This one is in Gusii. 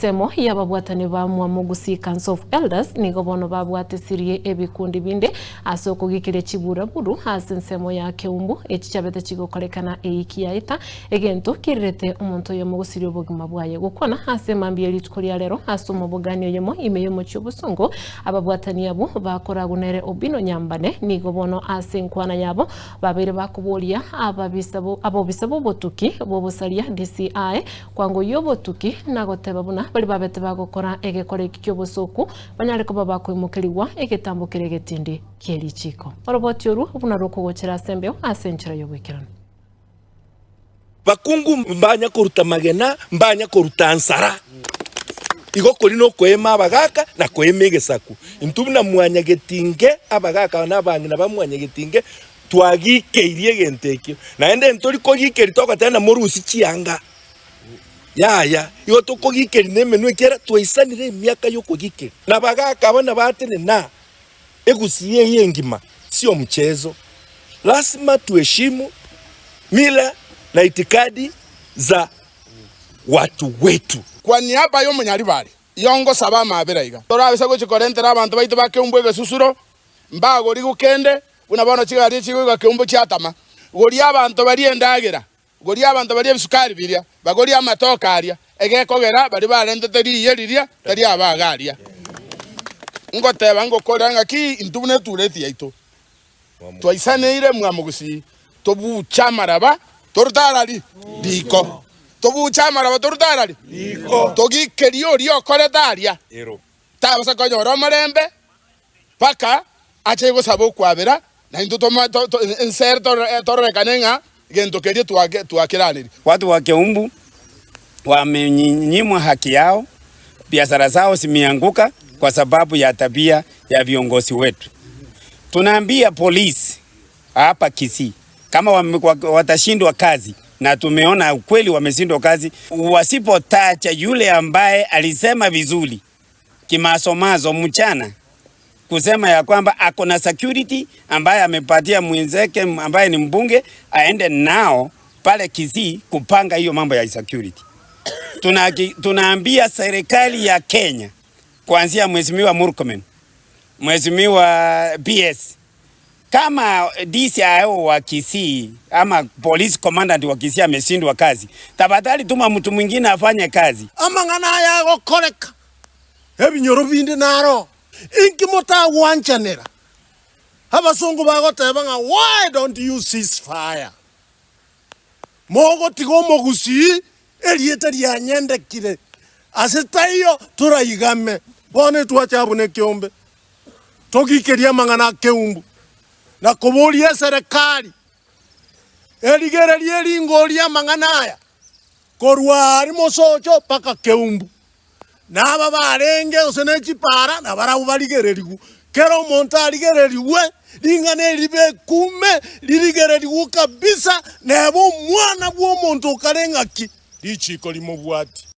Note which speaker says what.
Speaker 1: Ensemo y'ababwatani ba Mwamogusii Council of Elders nigo bono babwatisirie ebikundi binde ase okogikiria chiburaburu ase ensemo ya Keumbu echi chiabete chigokorekana eiki yaeta egento kerirete omonto oyomo gosiria obogima bwaye. Gokwana ase mambia rituko ria rero ase omobogani oyomo ime y'omochie obosongo ababwatani abwo bakoragwa nere Obino Nyambane nigo bono ase enkwana yabo babeire bakoboria ababisa abobisa b'obotuki bw'obosaria DCI Kwango y'obotuki nagoteba buna baria babete bagokora egekora eki ki'obosooku banyare koba bakoimokerigwa egetambo keria egetindi kie richiiko. Oroboti orwo buna rokogochera ase embeo ase enchera y'oboikeranu.
Speaker 2: Bakungu mbanya koruta magena, mbanya koruta nsara. Igo koria nokoema abagaaka na koema egesaku. Intwe buna mwanyagetinge, abagaaka na abang'ina ba mwanyagetinge, Twagikeirie egento ekio, naende ntori kogikeria togoteba ng'a morusie chianga. Yaya, igo tokogikeria nemenwa ekiagera twaisanire emiaka y'okogikeria. Na bagaka aba nabatenena egusii eye engima, sio mchezo. Lazima tuheshimu mila na itikadi za watu wetu.
Speaker 3: Kwa niaba y'omonyaribari, yongosaba amaabera iga, torabisa gochia korentera abanto baito ba keumbu egesusuro, Mbagorigwe kende, buna bono chigari echi chigoika keumbu chiatama. Goria abanto barie endagera, goria abanto barie ebisukari biria, bagorie amatoke aria, egekogera baria barentete riiye riria tari abaga aria. Ngoteba ngokorera ng'aki intwe buna etureti yaito twaisaneire mwamogusii, tobuche amaraba torute arari riko, tobuche amaraba torute arari riko, togikerie oria okorete aria, tabasa konyora omorembe. Mpaka ache gosaba okwabera, na intwe ense ere tororekane ng'a gento keria twakeranirie.
Speaker 4: Watu wa Keumbu wamenyimwa haki yao, biashara zao zimeanguka kwa sababu ya tabia ya viongozi wetu. Tunaambia polisi hapa Kisii kama watashindwa kazi na tumeona ukweli wameshindwa kazi, wasipotacha yule ambaye alisema vizuri kimasomaso mchana kusema ya kwamba ako na security ambaye amepatia mwenzake ambaye ni mbunge aende nao pale Kisii kupanga hiyo mambo ya security. Tuna, tunaambia serikali ya Kenya kuanzia Mheshimiwa Murkomen, Mheshimiwa PS, kama DCIO wa Kisii ama police commandant wa Kisii ameshindwa kazi, tafadhali tuma mtu mwingine afanye kazi.
Speaker 5: Amang'ana aya agokoreka, ebinyoro binde naro, inki motagwanchanera? Abasongo bagoteba ng'a why don't you cease fire? Mogotiga omogusii erieta rianyendekire, ase taiyo toraigame. Bono etwacha abwo nekeombe, togikerie amang'ana a keumbu, na koboria eserekari erigererie eringoria amang'ana aya korwa aria mosocho mpaka keumbu. Na aba barenge gose ne chipara, nabarabwo barigererigwe. Kera omonto arigererigwe, ring'ana eri ribe ekume, ririgererigwe kabisa, nebe omwana bw'omonto okare ng'aki, richiiko rimobwatie.